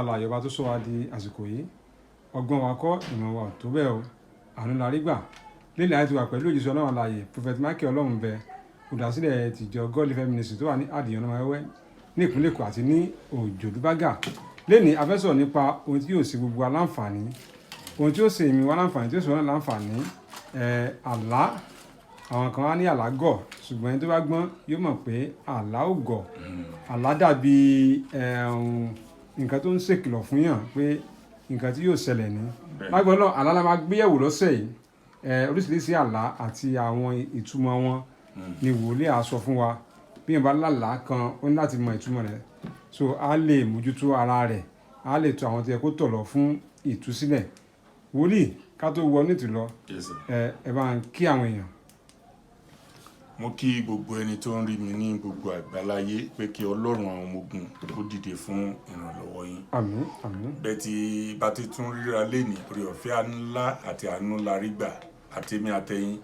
Alààyè ọba tó sọ wa di àsìkò yìí. Ọgbọ́n wa kọ́, ìmọ̀ wa ò tó bẹ́ẹ̀ o, àánú la rí gbà. Lílẹ̀ àti wà pẹ̀lú òjíṣẹ́ Ọlọ́run alààyè, Prophet Michael Ọlọ́runbẹ, olùdásílẹ̀ tìjọ God Life Ministry tó wà ní Àdìyàn Ọmọ ní ìpínlẹ̀ Èkó àti ní Òjòdúbágà. Lẹ́ni a fẹ́ sọ̀rọ̀ nípa ohun tí yóò ṣe gbogbo wa láǹfààní, ohun tí yóò ṣe èmi wa láǹfààní, tí yóò ṣe wọn láǹfààní. Àlá, àwọn kan á ní àlá gọ̀, ṣùgbọ́n ẹni tó bá gbọ́n yóò mọ̀ pé àlá ò gọ̀. Àlá dàbí nǹkan tó ń ṣèkìlọ̀ fún yàn pé nǹkan tí yóò ṣẹlẹ̀ ní lágbọ́n náà. Àlá la máa gbéyẹ̀wò lọ́sẹ̀ yìí. Oríṣiríṣi àlá àti àwọn ìtumọ̀ wọn ni wòlíì á sọ fún wa. Bí yẹn bá lálàá kan, ó ní láti mọ ìtumọ̀ rẹ̀, so á lè mójútó ara rẹ̀, á lè tọ̀ àwọn tó yẹ kó tọ̀ lọ fún ìtúsílẹ̀. Wòlíì, ká tó wọ ní ìtùlọ, Yes, sir. ẹ bá ń kí àwọn èèyàn. Mo kí gbogbo ẹni tó ń rí mi ní gbogbo àgbáláyé pé kí Ọlọ́run àwọn ọmọ ogun kó dìde fún ìrànlọ́wọ́ yín. Àmín, àmín. Bẹ́ẹ̀ tí bá ti tún ríra lénìí, orí ọ̀fẹ́ ńlá àti àánú la rí gbà, àtèmi àtẹ̀yin,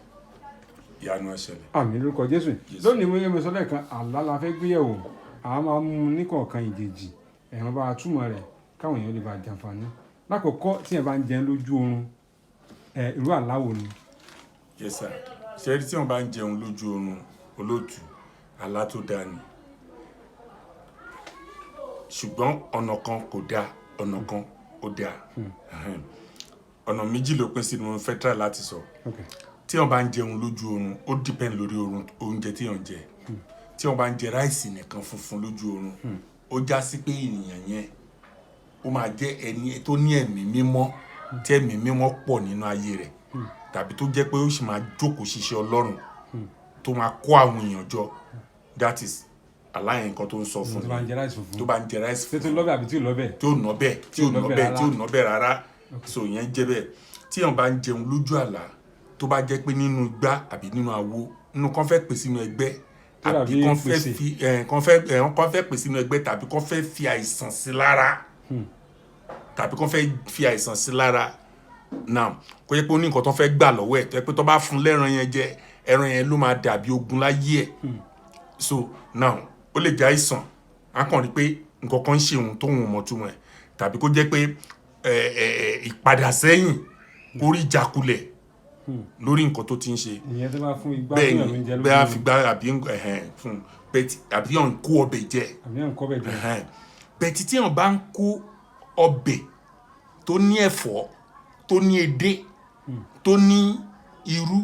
ìyanu á ṣẹlẹ̀. Àmín lórúkọ Jésù. Jésù. Lónìí, mo yẹ mo sọ lẹ́ẹ̀kan, àlá la fẹ́ gbéyẹ̀wò. Àwọn máa mú un níkọ̀ọ̀kan ìjèjì, ẹ̀rọ bá a túmọ̀ rẹ̀ káwọn èèyàn lè bá a jàǹfààní. Lákòókò, tí ẹ bá ń jẹun lójú oorun, irú àlá wo ni? Yes, sir. Ṣe rí, tí wọ́n bá ń jẹun lójú oorun, olóòtú, àlá tó dáa ni, ṣùgbọ́n ọ̀nà kan kò dáa, ọ̀nà kan ó dáa. Ọ̀nà méjì ló pín sí ni mo fẹ́ try láti sọ. Tí wọ́n bá ń jẹun lójú oorun, ó depend lórí oorun oúnjẹ tí wọ́n jẹ. Tí wọ́n bá ń jẹ rice nìkan funfun lójú oorun, ó já sí pé ènìyàn yẹn ó máa jẹ́ ẹni tó ní ẹ̀mí mímọ́, tí ẹ̀mí mímọ́ pọ̀ nínú ayé rẹ̀, tàbí tó jẹ́ pé ó sì máa jókòó ṣiṣẹ́ Ọlọ́run, tó máa kó àwọn èèyàn jọ. That is àlá yẹn, nǹkan tó ń sọ fún Tó bá ń mi. jẹ rice funfun. Tó bá ń jẹ rice Ṣé tó funfun. lọ́bẹ̀ àbí tí ò lọ́bẹ̀? Tí ò ná bẹ́ẹ̀, tí ò Tí ò ná lọ́bẹ̀ bẹ́ẹ̀, tí ò rárá. ná bẹ́ẹ̀ rárá. So ìyẹn jẹ́ bẹ́ẹ̀. Tí èèyàn bá ń jẹun lójú àlá, tó bá jẹ́ pé nínú igbá àbí nínú àwo, nínú kan fẹ́ pè sínú ẹgbẹ́ Tó àbí dàbí kan fẹ́ pèsè. fi ẹ̀ kan fẹ́ ẹ̀ kan fẹ́ pè sínú ẹgbẹ́, tàbí kan fẹ́ fi àìsàn sí lára, tàbí kan fẹ́ fi àìsàn sí lára now, kó jẹ́ pé ó ní nǹkan tó fẹ́ gbà lọ́wọ́ ẹ̀, tó jẹ́ pé tó bá fún lẹ́ran yẹn jẹ, ẹran yẹn ló máa dàbí ogun láyé ẹ̀. So now, ó lè jẹ́ àìsàn, á kàn rí pé nǹkan kan ń ṣe òun tóun ò mọ̀ túmọ̀ ẹ̀, tàbí kó jẹ́ pé ẹ ẹ ẹ ìpadà sẹ́yìn, kó rí ìjákulẹ̀ lórí nǹkan tó ti ń ṣe. Ìyẹn tó bá fún igbá Bẹ́ẹ̀ fún ìyàn ni. lóúnjẹ Bẹ́ẹ̀ á lójú fi gbá àbí ẹ̀hẹ̀n fún un bẹ́ẹ̀, àbí yàn ń kó ọbẹ̀ jẹ. Àbí yàn ń kọ́ bẹ̀ jẹ. Ẹ̀hẹ̀n. Bẹ́ẹ̀ tí yàn bá ń kó ọbẹ̀ tó ní ẹ̀fọ́, tó ní edé, tó ní irú,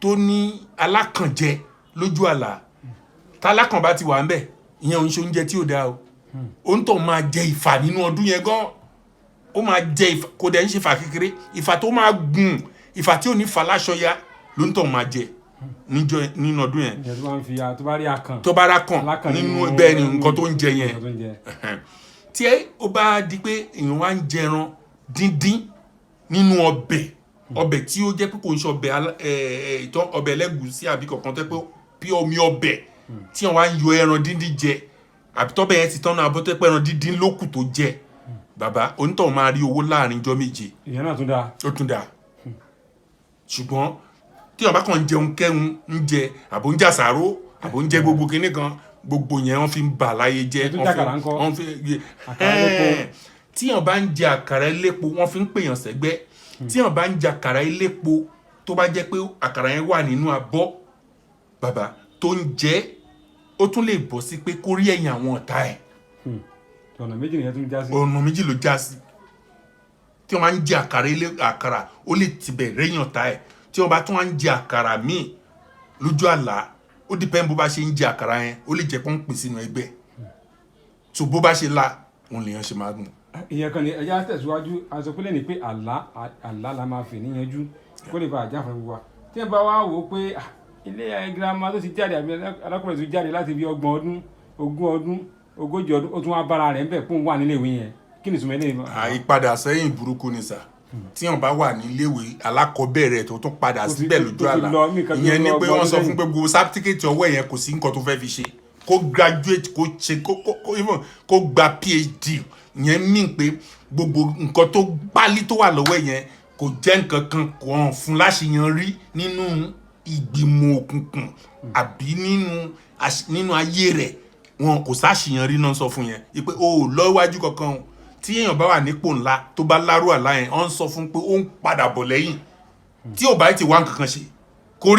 tó ní alákànjẹ lójú àlá, tálákàn bá ti wà ń bẹ̀, ìyẹn ò ń ṣe oúnjẹ tí ò dáa o. Ó ń tọ̀ máa jẹ ìfà nínú ọdún yẹn gan. Ó máa jẹ ìfà, kò dẹ̀ ń ṣe ìfà kékeré, ìfà tó máa gùn, ìfà tí ò ní fà láṣọ ya ló ń tọ̀ máa jẹ níjọ́ nínú ọdún yẹn. Ìyẹn tó bá ń fi tó bá rí akàn. Tó bá rá kàn Alákàn. Nínú bẹ́ẹ̀ ni, nǹkan tó ń jẹ yẹn. Nǹkan tó ń jẹ. Tí ó bá di pé èèyàn wá ń jẹran díndín nínú ọbẹ̀, ọbẹ̀ tí ó jẹ́ pé kò ń ṣe ọbẹ̀ ìtọ́ ọbẹ̀ ẹlẹ́gùsí àbí kankan, tó jẹ́ pé pí omi ọbẹ̀ tí wọ́n wá ń yọ ẹran díndín jẹ, àbí tọ́bẹ̀ yẹn ti tán náà, abọ́ tó jẹ́ pé ẹran díndín ló kù tó jẹ, bàbá onítọ̀hún máa rí owó láàrin ijọ́ 7. Ìyẹn náà tún dáa. Ó tún dáa, ṣùgbọ́n tí wọ́n bá kàn ń jẹun kẹ́hun ń jẹ, àbò ń jàsàró, àbò ń jẹ gbogbo kinní kan, gbogbo yẹn wọ́n fi ń bà láyé jẹ́. Ètò Wọ́n fi jàkàrà ńkọ́? Wọ́n fi Àkàrà elépo. Tí wọ́n bá ń jẹ àkàrà elépo, wọ́n fi ń pèèyàn sẹ́gbẹ́. Tí wọ́n bá ń jẹ àkàrà elépo, tó bá jẹ́ pé àkàrà yẹn wà nínú abọ́, bàbá tó ń jẹ, ó tún lè bọ́ sí pé kó rí ẹ̀yìn àwọn ọ̀tá ẹ̀. Ọ̀nà méjì nìyẹn tún já sí. Ọ̀nà méjì ló já sí. Tí wọ́n máa ń jẹ àkàrà ilé, àkàrà ó lè tibẹ̀ rẹ́yìn ọ̀tá ẹ̀. Tí wọ́n bá tún wá ń jẹ àkàrà míì lójú àlá, ó depend bó bá ṣe ń jẹ àkàrà yẹn, ó lè jẹ́ kó ń pín sínú ẹgbẹ́ tó bó bá ṣe la òun lèèyàn ṣe máa gùn. Ìyẹn kan ni. Ẹja tẹ̀síwájú. A sọ pé lẹ́ni pé àlá, àlá la máa fi níyanjú kó lè bá àjà fún wa. Tí ẹ bá wá wò ó pé ilé girama tó ti jáde àbí alákùnrin tó jáde láti bí 30 ọdún, 20 ọdún, 40 ọdún, ó tún wá bára rẹ̀ ń bẹ̀ kó wà nílé ìwé yẹn, kí ni ìtumọ̀ eléyìí? Àìpadà sẹ́yìn burúkú ni sà. Tí wọ́n bá wà níléèwé alákọ̀ọ́bẹ̀rẹ̀ tó tún padà Tó síbẹ̀ lójú tó ti àlá, lọ ní nǹkan bí ìyẹn ni pé 30 wọ́n ọdún sọ fún sẹ́yìn. pé gbogbo sátífíkẹ́tì ọwọ́ yẹn, kò sí nǹkan tó fẹ́ fi ṣe. Kó graduate, kó ṣe kó even kó gba PhD, ìyẹn mean pé gbogbo nǹkan tó pálí tó wà lọ́wọ́ yẹn kò jẹ́ nǹkan kan, kò hàn fún láṣeyọrí nínú ìgbìmọ̀ òkùnkùn àbí nínú ayé rẹ̀. Wọn kò sáṣeyọrí náà sọ fún yẹn pé o ò lọ iwájú kankan o. Tí èèyàn bá wà nípò ńlá, tó bá lárú àlá yẹn, ó ń sọ fún pé ó ń padà bọ̀ lẹ́yìn. Tí ò bá ti wá nǹkan kan ṣe, kó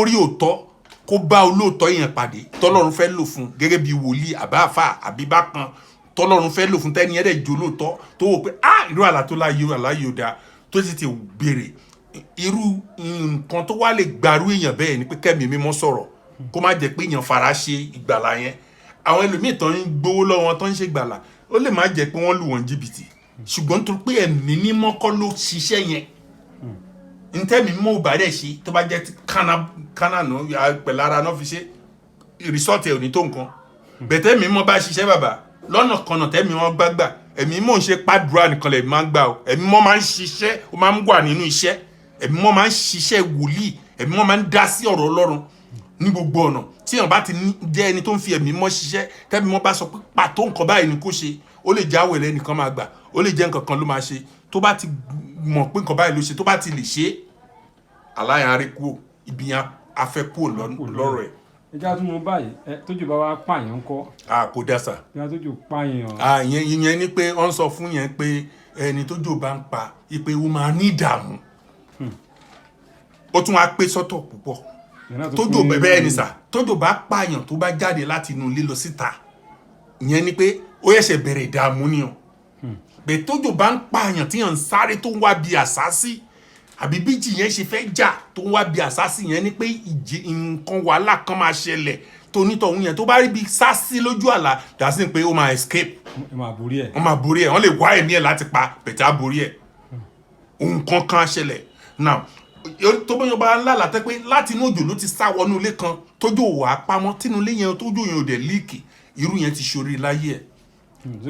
rí òótọ́, kó bá olóòótọ́ èèyàn pàdé tọ́lọ́run fẹ́ lò fún gẹ́gẹ́ bí wòlíì àbáfà àbí bákan tọ́lọ́run fẹ́ lò fún, tẹ́ni ẹ̀rẹ̀ jó lóòótọ́, tó wò pé, ah, irú àlá tó láyé, àlá yìí ò dáa, tó sì ti béèrè irú nǹkan tó wá lè gbarú èèyàn bẹ́ẹ̀ ni pé kẹ́mi mímọ́ sọ̀rọ̀, kó má jẹ́ pé èèyàn fara ṣe ìgbàlà yẹn. Àwọn ẹlòmíì tó ń gbowó lọ́wọ́ wọn tó ń ṣe ìgbàlà, ó lè má jẹ́ pé wọ́n lù wọ́n jìbìtì, ṣùgbọ́n nítorí pé Ẹ̀mí Mímọ́ kọ́ ló ṣiṣẹ́ yẹn, ntẹ́mi mímọ́ ò bá dẹ̀ ṣe, tó bá jẹ́ ti kánà kánà nù pẹ̀lú ara náà fi ṣe, result ẹ̀ ò ní tó nǹkan. Bẹ̀tẹ̀ mímọ́ bá ṣiṣẹ́, bàbá, lọ́nà kanà tẹ́mi wọn gbàgbà, Ẹ̀mí mọ̀ ń ṣe pàdúrà nìkan lẹ̀ máa ń gbà o. Ẹ̀mí mọ́ máa ń ṣiṣẹ́, ó máa ń wà nínú iṣẹ́. Ẹ̀mí mọ́ máa ń ṣiṣẹ́ wòlíì. Ẹ̀mí mọ́ máa ń dá sí ọ̀rọ̀ Ọlọ́run ní gbogbo ọ̀nà. Tí èèyàn bá ti ní jẹ́ ẹni tó ń fi Ẹ̀mí mọ́ ṣiṣẹ́, tẹ́mi mọ́ bá sọ pé pàtó nǹkan báyìí ni kó ṣe, ó lè jẹ́ àwẹ̀lẹ̀ nìkan máa gbà, ó lè jẹ́ nǹkan kan ló máa ṣe, tó bá ti mọ̀ pé nǹkan báyìí ló ṣe, tó bá ti lè ṣe é, aláyàn kúrò, ibi yẹn á fẹ́ kúrò lọ́rọ̀ ẹ̀. Ẹ já tún mú báyìí. Ẹ tójú bá wá pààyàn ńkọ́? A kò dá sà. Bí wọ́n tójú pààyàn? Ah, ìyẹn ni pé wọ́n sọ fún yẹn pé ẹni tójò bá ń pa, ipe ó máa ní ìdààmú, ó tún wá pé sọ́tọ̀ púpọ̀. Ìyẹn náà tún tójò bẹ́ẹ̀ ni sà. Tójò bá pààyàn, tó bá jáde láti inú ilé lọ síta, ìyẹn ni pé ó ṣẹ̀ṣẹ̀ bẹ̀rẹ̀ ìdààmú ni o. Bẹ́ẹ̀ tójò bá ń pààyàn, tí yàn ń sáré, tó ń wá bí àsásí, àbí bíjì yẹn ṣe fẹ́ jà, tó ń wá bí àsásí, yẹn ni pé ìjì nǹkan wàhálà kan máa ṣẹlẹ̀ tó nítọ̀hún yẹn, tó bá rí bí sásí lójú àlá, dàsí pé ó máa escape. Ẹ máa borí ẹ̀. Wọ́n máa borí ẹ̀. Wọ́n lè wá ẹ̀mí ẹ̀ láti pa, bẹ̀tẹ̀ á borí ẹ̀. Nǹkan kan á ṣẹlẹ̀ now. Tó bá yọ bá ńlá látẹ́ pé láti inú òjò ló ti sá wọnú ilé kan, tójò wà á pamọ́ tínú ilé yẹn, tójò yẹn ò dẹ̀ leak, irú yẹn ti ṣorí láyé ẹ̀.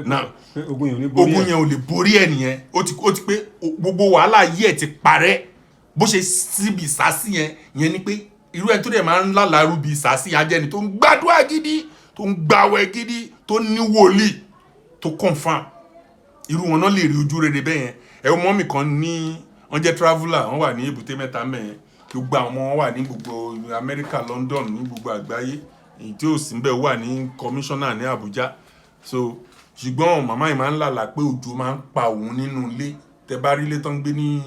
Now, pé ogun yẹn ò ní borí ogun ẹ̀. Yẹn ò lè borí ẹ̀ nìyẹn. Ó ti pé gbogbo wàhálà yìí ẹ̀ ti parẹ́. Bó ṣe síbi ìsásí yẹn, yẹn ni pé irú ẹni tó dẹ̀ máa ń lálàárú bí ìsásí yẹn á jẹ́ ẹni tó ń gbàdúrà gidi, tó ń gbàwẹ̀ gidi, tó ní wòlíì tó confirm. Irú wọn náà lè rí ojú rere bẹ́ẹ̀ yẹn. Ẹ wọ́n mọ́mì kan ní, wọ́n jẹ́ traveller, wọ́n wà ní Èbúté Mẹ́ta mẹ́yẹn. Gbogbo àwọn ọmọ wọn wà ní gbogbo Amẹ́ríkà, London, ní gbogbo àgbáyé. Èyí tí ò sí ń bẹ̀ wà ní commissioner ní Àbújá. So ṣùgbọ́n màmá yìí máa ń lálàá pé òjò máa ń pa òun nínú ilé. Tẹ bá rí ilé tó ń gbé ní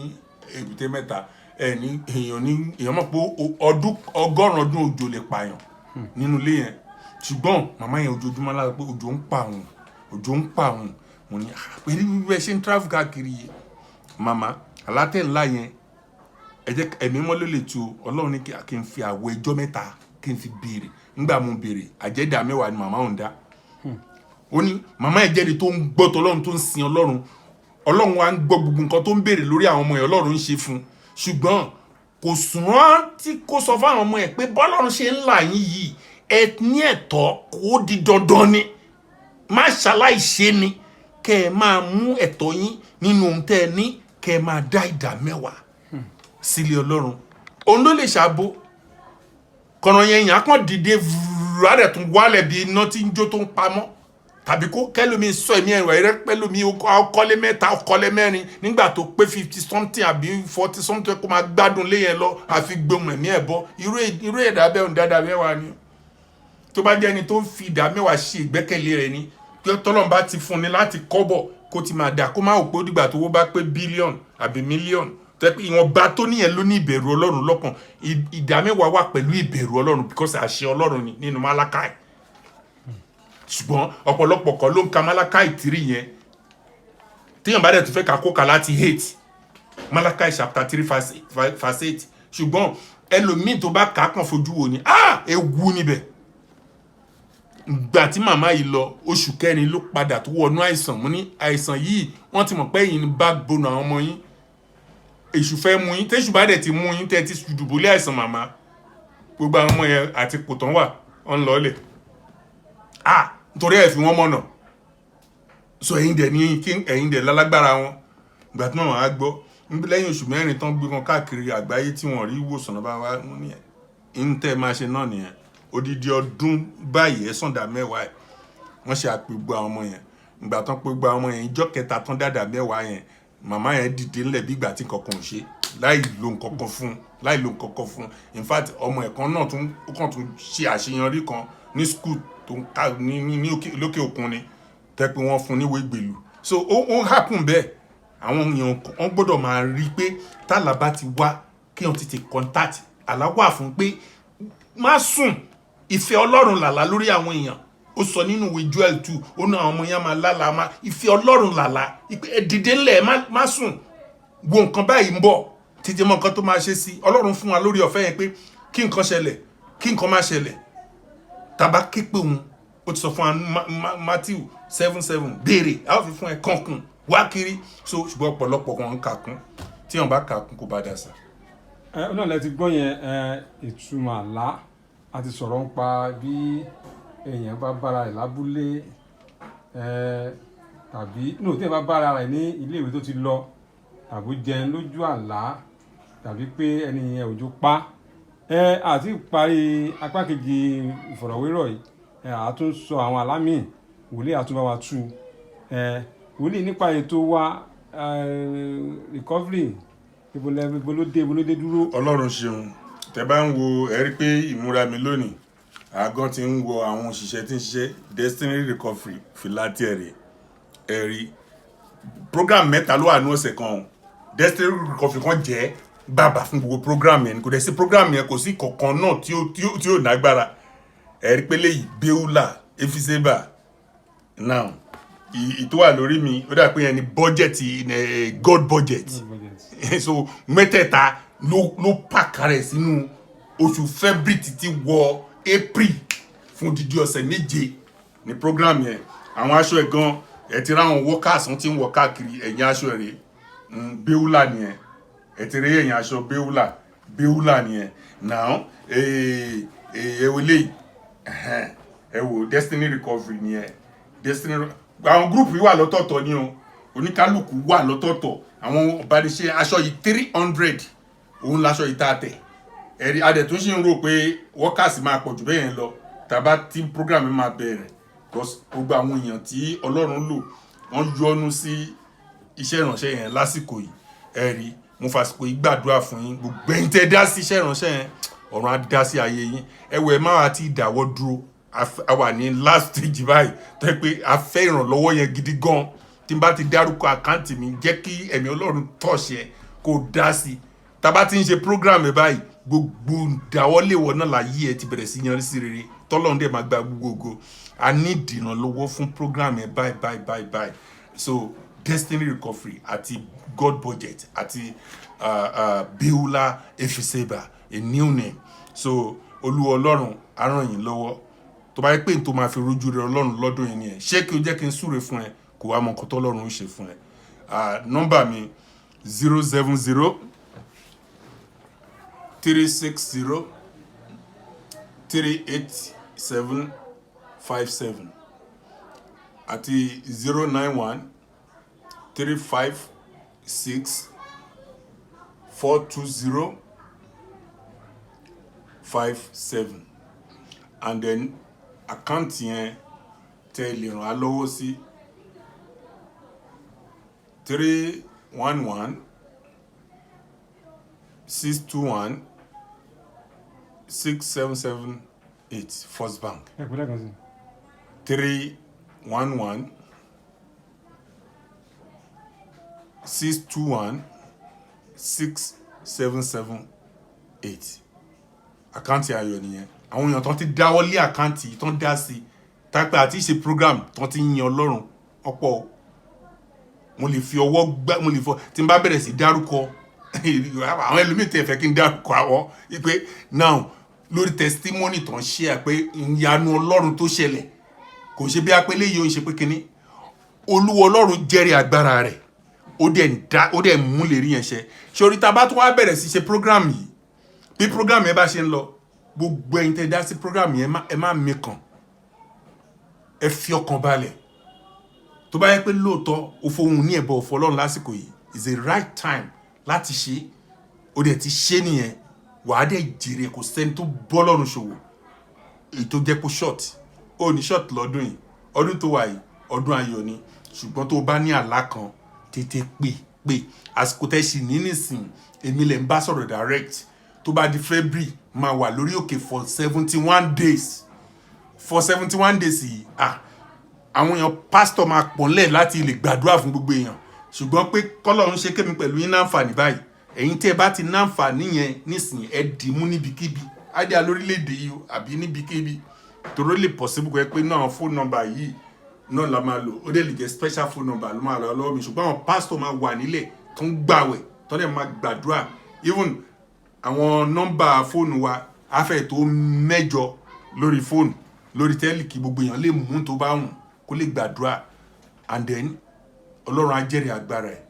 Èbúté Mẹ́ta, ẹ ní èèyàn ní èèyàn mọ̀ pé ọdún 100 ọdún òjò lè pààyàn nínú ilé yẹn. Ṣùgbọ́n màmá yẹn, ojoojúmọ́ lára pé òjò ń pa òun, òjò ń pa òun. Mo ní, "Ah, pẹ̀lú bí ẹ ṣe ń travel káàkiri yìí, màmá, àlátẹ̀ ńlá yẹn, ẹ jẹ́ Ẹ̀mí mọ́ ló lè tu o." Ọlọ́run ní kí n fi àwọ̀ ẹjọ́ 3 kí n fi béèrè. Ńgbà mo béèrè, àjẹ́dá 10 ni màmá òun dá. Ó ní màmá ẹ̀ jẹ́ni tó ń gbọ́ tọlọ́run, tó ń sin Ọlọ́run. Ọlọ́run wa ń gbọ́ gbogbo nǹkan tó ń béèrè lórí àwọn ọmọ ẹ̀, Ọlọ́run ń ṣe fún un. Ṣùgbọ́n kò sùn rántí kó sọ fáwọn ọmọ ẹ̀ pé bọ́lọ́run ṣe ń là yín yìí, ẹ ní ẹ̀tọ́, kó di dandan ni, má ṣaláìṣe ni kẹ́ ẹ máa mú ẹ̀tọ́ yín nínú ohun tẹ́ ẹ ní, kẹ́ ẹ máa dá 10% sílé Ọlọ́run. Òun ló lè ṣàbò kọ̀nà yẹn. Yàn á kàn dìde vùrù, á dẹ̀ tún wálẹ̀ bí iná tí ń jó tó ń pamọ́, tàbí kó kẹlòmí sọ ẹ̀mí ẹ̀rọ ẹ̀rẹ́ pẹ́lòmí, ó kọ́lé mẹ́ta, ó kọ́lé mẹ́rin nígbà tó pé 50 something àbí 40 something, kó máa gbádùn lé yẹn lọ, àfi gbóhùn ẹ̀mí ẹ̀ bọ́. Irú ẹ̀dá bẹ́ẹ̀ ń dáadáa mẹ́wàá ni. Tó bá jẹ́ ẹni tó ń fi 10% ṣe ìgbẹ́kẹ̀lé rẹ̀ ni, pé tọ́lọ́run bá ti fún ni láti kọ́bọ̀, kó ti máa dà, kó má wò pé ó dìgbà tó wó bá pé bílíọ̀nù àbí mílíọ̀nù, tó yẹ pé ìwọ̀nba tó níyẹn ló ní ìbẹ̀rù Ọlọ́run lọ́kàn. 10% wà pẹ̀lú ìbẹ̀rù Ọlọ́run, because àṣẹ Ọlọ́run ni nínú Málákàì. Ṣùgbọ́n ọ̀pọ̀lọpọ̀ kan ló ń ka Málákàì 3 yẹn. Téèyàn bá dẹ̀ tún fẹ́ ká, kó ka láti 8, Malachi chapter 3 verse 8. Ṣùgbọ́n ẹlòmíì tó bá kà á, kàn fojú wo ni, ah, ewu níbẹ̀. Gbà tí màmá yìí lọ, oṣù kẹrin ló padà tó wọnú àìsàn. Mo ní àìsàn yìí, wọ́n ti mọ̀ pé ẹ̀yin ní backbone àwọn ọmọ yín, èṣù fẹ́ mú yín. Tẹ́ṣù bá dẹ̀ ti mú yín, tẹ́ ti dùbúlẹ̀ àìsàn, màmá, gbogbo àwọn ọmọ yẹn àti kò tán wà, wọ́n ń lọ́ọ̀lẹ̀, ah, nítorí ẹ̀ fi wọ́n mọ̀nà. So ẹ̀yin dẹ̀ ní kí ẹ̀yin dẹ̀ lálágbára wọn. Ìgbà tí màmá wa gbọ́, lẹ́yìn oṣù 4 tán gbé wọn káàkiri àgbáyé tí wọ́n rí ìwòsàn náà, bá wa wọ́n ní ẹ̀ ń tẹ́ máa ṣe náà nìyẹn. Odidi ọdún báyìí, ẹ̀ sàǹdà 10 ẹ̀. Wọ́n ṣe àpègbè àwọn ọmọ yẹn. Ìgbà tán pé gbogbo àwọn ọmọ yẹn, ìjọ́ kẹta tán dàdà 10 yẹn, màmá yẹn dìde ńlẹ̀ bí ìgbà tí nǹkan kan ò ṣe, láì lo nǹkan kan fún, láì lo nǹkan kan fún. In fact, ọmọ ẹ̀ kan náà tún, ó kàn tún ṣe àṣeyọrí kan ní school tó ń ká ní lókè òkun ni, tẹ́ pé wọ́n fún níwèé gbèlú. So So ó happen bẹ́ẹ̀. Àwọn èèyàn wọ́n gbọ́dọ̀ máa rí i pé tálà bá ti wá, kí wọ́n tètè contact. Àlá wà fún pé má sùn. Ìfẹ́ Ọlọ́run làlá lórí àwọn èèyàn. Ó sọ nínú ìwé Joel 2, ó ní àwọn ọmọ yẹn máa lálàá, má ìfẹ́ Ọlọ́run làlá ìpè. Ẹ dìde ńlẹ̀, ẹ má sùn. Wo nǹkan báyìí ń bọ̀, títí mọ nǹkan tó máa ṣe sí. Ọlọ́run fún wa lórí ọ̀fẹ́ yẹn pé kí nǹkan ṣẹlẹ̀, kí nǹkan má ṣẹlẹ̀, tàbá ké pé òun. Ó ti sọ fún wa ní Matthew 7:7, béèrè, a ó fi fún ẹ, kànkùn, wá kiri. So ṣùgbọ́n ọ̀pọ̀lọpọ̀ wọn ń kàkún. Tí wọn bá kàkún, kó bá dà sá. Ẹ náà lẹ ti gbọ́ yẹn. Ẹ ìtumọ̀ àlá, a ti sọ̀rọ̀ nípa bí èèyàn bá bára rẹ̀ lábúlé ẹ tàbí no, tí èèyàn bá bára rẹ̀ ní ilé ìwé tó ti lọ, tàbí jẹun lójú àlá, tàbí pé ẹni yẹn òjò pa ẹ. Àti parí apá kejì ìfọ̀rọ̀wérọ̀ yìí, ẹ àtún sọ àwọn àlá míì, wòlíì àtúnbá wa tú. Ẹ wòlíì, nípa ètò wa recovery, ibo ló dé dúró? Ọlọ́run ṣeun. Tẹ bá ń wo, ẹ rí pé ìmúra mi lónìí, àgọ́ ti ń wo àwọn òṣìṣẹ́ tí ń ṣiṣẹ́ Destiny Recovery. Fìlà tiẹ̀ rè ẹ rí. Program mẹ́ta ló wà ní ọ̀sẹ̀ kan o. Destiny Recovery kan jẹ́ bàbá fún gbogbo program yẹn. Kò dẹ̀ sí program yẹn, kò sí kọ̀ọ̀kan náà tí ó nágbára. Ẹ rí pé léyìí, Beulah Efiseba. Now, ìtò wà lórí mi, ó dà pé yẹn ni budget, God budget. So mẹ́tẹ̀ẹ̀ta ló pàkà rẹ̀ sínú oṣù February títí wọ April fún odidi ọ̀sẹ̀ 7 ní program yẹn. Àwọn aṣọ ẹ̀ gan, ẹ ti ráwọn workers, wọn ti ń wọ káàkiri. Ẹ̀yìn aṣọ ẹ̀ rèé. Beulah nìyẹn. Ẹ ti rí ẹ̀yìn aṣọ Beulah. Beulah nìyẹn. Now, ẹ wò léyìí, ẹ wò Destiny Recovery nìyẹn. Destiny, àwọn group yìí wà lọ́tọ̀ọ̀tọ̀ ni o. Oníkálukú wà lọ́tọ̀ọ̀tọ̀. Àwọn ọ̀bánisẹ́ aṣọ yìí, 300 òun láṣọ yìí tá a tẹ̀. Ẹ̀rí adẹ̀ tó ṣì ń rò pé workers máa pọ̀ jù bẹ́ẹ̀ yẹn lọ tàbá tí program yìí máa bẹ̀rẹ̀, because gbogbo àwọn èèyàn tí Ọlọ́run lò, wọ́n yọ́nú sí iṣẹ́ ìránṣẹ́ yẹn lásìkò yìí. Ẹ̀rí mo fàsìkò yìí gbàdúrà fún yín, gbogbo ẹ̀yin tẹ́ dá sí iṣẹ́ ìránṣẹ́ yẹn, ọ̀run á dá sí ayé yín. Ẹ̀wẹ̀ ẹ má wá ti dáwọ́ dúró. A wà ní last stage báyìí tó yẹ pé a fẹ́ ìrànlọ́wọ́ yẹn gidi gan. Tí n bá ti dárúkọ account mi, jẹ́ kí ẹ̀mí Ọlọ́run tọ̀ṣẹ̀ kó dá sí i. Tá bá ti ń ṣe program ẹ̀ báyìí, gbogbo ìdáwọ́léwọ̀ náà láyé ẹ ti bẹ̀rẹ̀ sí yanrí sí rere, tọ́lọ́run dẹ̀ máa gba gbogbo ògo. A ní ìdìrànlọ́wọ́ fún program ẹ̀ báyìí báyìí báyìí báyìí. So Destiny Recovery àti God Budget àti Beulah Efiseba, a new name. So Olúwa Ọlọ́run á ràn yín lọ́wọ́. Tó bá yẹ pé n tó máa fi rojú rẹ Ọlọ́run lọ́dún yìí nìyẹn, ṣé kí o jẹ́ kí n súre fún ẹ, kó wá mọ nǹkan tó Ọlọ́run ó ṣe fún ẹ. Nọ́mbà mi, 07036038757 àti 09135642057. And then account yẹn tẹ́ lè ràn á lọ́wọ́ sí, 3116216778, First Bank. Ẹ pẹ̀lẹ́ kan sí. 3116216778. Account ayọ̀ nìyẹn. Àwọn èèyàn tó ti dáwọ́ lé account tó ń dá sí tápẹ́ àti ṣe program tó ti ń yan Ọlọ́run ọ̀pọ̀ o. Mo lè fi ọwọ́ gbá, mo lè fọ tí n bá bẹ̀rẹ̀ sí dárúkọ àwọn ẹlòmíì tẹ̀ fẹ́ kí n dárúkọ àwọn pé now lórí testimony tó ń ṣe à pé ìyanu Ọlọ́run tó ṣẹlẹ̀, kò ṣe bí apẹ́lẹ́ yìí ó ń ṣe pé kínní. Olúwa Ọlọ́run jẹ́rìí agbára rẹ̀, ó dẹ̀ ń dá, ó dẹ̀ ń mú lè rí yẹn ṣe. Ṣorí tá a bá tún wá bẹ̀rẹ̀ sí ṣe program yìí, bí program yẹn bá ṣe ń lọ, gbogbo ẹ̀yin tẹ́ dá sí program yẹn, ẹ má mikàn, ẹ fi ọkàn balẹ̀. Tó bá yẹ pé lóòótọ́ o fohùn ní ẹ̀bọ̀ ọ̀fọ̀ Ọlọ́run lásìkò yìí is the right time láti ṣe, ó dẹ̀ ti ṣe nìyẹn, wàá dẹ̀ jèrè. Kò sẹ́ni tó bọ́ lọ́run ṣòwò èyí tó jẹ́ kó short. Ó ní short lọ́dún yìí. Ọdún tó wà yìí, ọdún ayọ̀ ni. Ṣùgbọ́n tó o bá ní àlá kan, tètè pè pè. Àsìkò tẹ́ ṣì ní nísìn, èmi lè ń bá sọ̀rọ̀ direct. Tó bá di February, máa wà lórí òkè for 71 days. For 71 days yìí, ah, Àwọn èèyàn, pásítọ̀ máa pọ̀nlẹ̀ láti lè gbàdúrà fún gbogbo èèyàn, ṣùgbọ́n pé kọ́lọ́run ṣe kémi pẹ̀lú yín náǹfààní báyìí. Ẹ̀yin tí ẹ bá ti náǹfààní yẹn nísìnyí, ẹ dì í mú níbikíbi, ádìá lórílẹ̀‐èdè yìí o àbí níbikíbi, torí ó lè possible kó yẹ pé náà phone number yìí náà la máa lò. Ó dẹ̀ lè jẹ́ special phone number ló máa lọ lọ́wọ́ mi, ṣùgbọ́n àwọn pásítọ̀ máa wà nílẹ̀ tó ń gbàwẹ̀, tó dẹ̀ máa gbàdúrà. Even àwọn nọ́mbà fóònù wa á fẹ́ tó 8 lórí fóònù, lórí tẹ́lì, kí gbogbo èèyàn lè mú tó bá wùn kó lè gbàdúrà, and then Ọlọ́run á jẹ́rìí agbára ẹ̀.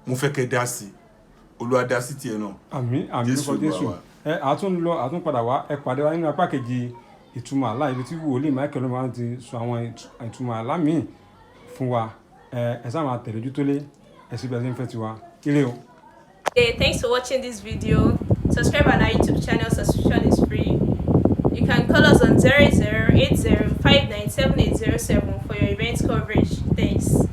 Mo fẹ́ kẹ́ dá sí i. Olúwa dá sí tiẹ̀ náà. Àmín, àmín. Jésù Lórúkọ Jésù. Olúwa wa. Ẹ àtún lọ, àtún padà wá. Ẹ pàdé wa nínú apá kejì ìtumọ̀ àlá, ibi tí wòlíì Michael ló máa ti sọ àwọn ìtumọ̀ àlá míì fún wa. Ẹ sáà máa tẹ̀lé ojú tó lé ẹ sì bí ẹ ṣe ń fẹ́ tiwa. Ire o. Hey, thanks for watching this video. Subscribe on our YouTube channel, subscription is free. You can call us on 0080 for your event coverage. Thanks.